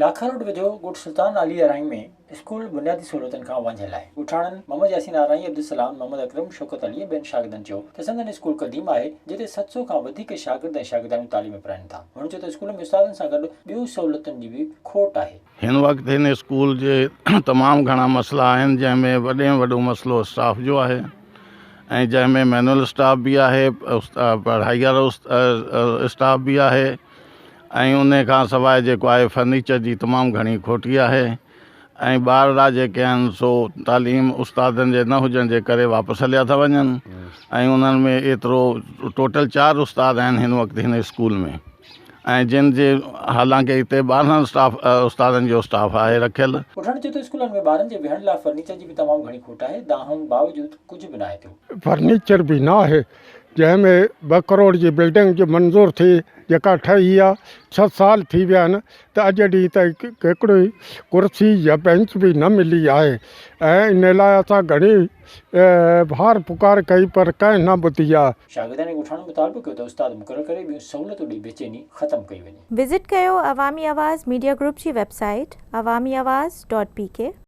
Lakha road ويجهو ڳوٺ سلطان علي آرائين ۾ school بنيادي سهولتن کان وانجهيل آهي. ڳوٺاڻن محمد ياسين آرائين، عبدالسلام، محمد اڪرم، شوڪت علي ۽ ٻين شاگردن چيو ته سندن اسڪول قديم آهي جتي 700 کان وڌيڪ شاگرد ۽ شاگردياڻيون تعليم پرائين ٿا. هنن چيو ته اسڪول ۾ استادن سان گڏ ٻيون سهولتن جي به کوٽ آهي. هن وقت هن اسڪول جي تمام گهڻا مسئلا آهن جنهن ۾ وڏي ۾ وڏو مسئلو اسٽاف جو آهي ۽ جنهن ۾ مينوئل اسٽاف به آهي پڙهائي وارو اسٽاف به آهي ۽ ان کان سواء جيڪو آهي فرنيچر جي تمام گهڻي کوٽي آهي ۽ ٻارڙا جيڪي آهن سو تعليم استادن جي نه هجڻ جي ڪري واپس هليا ٿا وڃن ۽ انهن ۾ ايترو ٽوٽل چار استاد آهن هن وقت هن اسڪول ۾ ۽ جن جي حالانڪه هتي 12 اسٽاف استادن جو اسٽاف آهي رکيل. پٺاڻ چيو ته اسڪولن ۾ ٻارن جي ويهڻ لاء فرنيچر جي به تمام گهڻي کوٽ آهي، دانهن باوجود ڪجهه به ناهي ٿيو. فرنيچر به نه آهي جنهن ۾ ٻه ڪروڙ جي بلڊنگ جو منظور ٿي جيڪا ٺهي آ ڇهه سال ٿي ويا آهن ته اڄ ڏينهن تائين هڪڙي ڪرسي يا بينچ به نه ملي آهي ۽ ان لاء اسان گهڻي هار پڪار ڪئي پر ڪنهن نه ٻڌي آ. شاگردن ۽ ڳوٺاڻن مطالبو ڪيو ته استاد مقرر ڪري ٻيون سهولتون ڏئي بيچيني ختم ڪئي وڃي. وزٽ ڪيو عوامي آواز ميڊيا گروپ جي website Awami Awaz dot P K.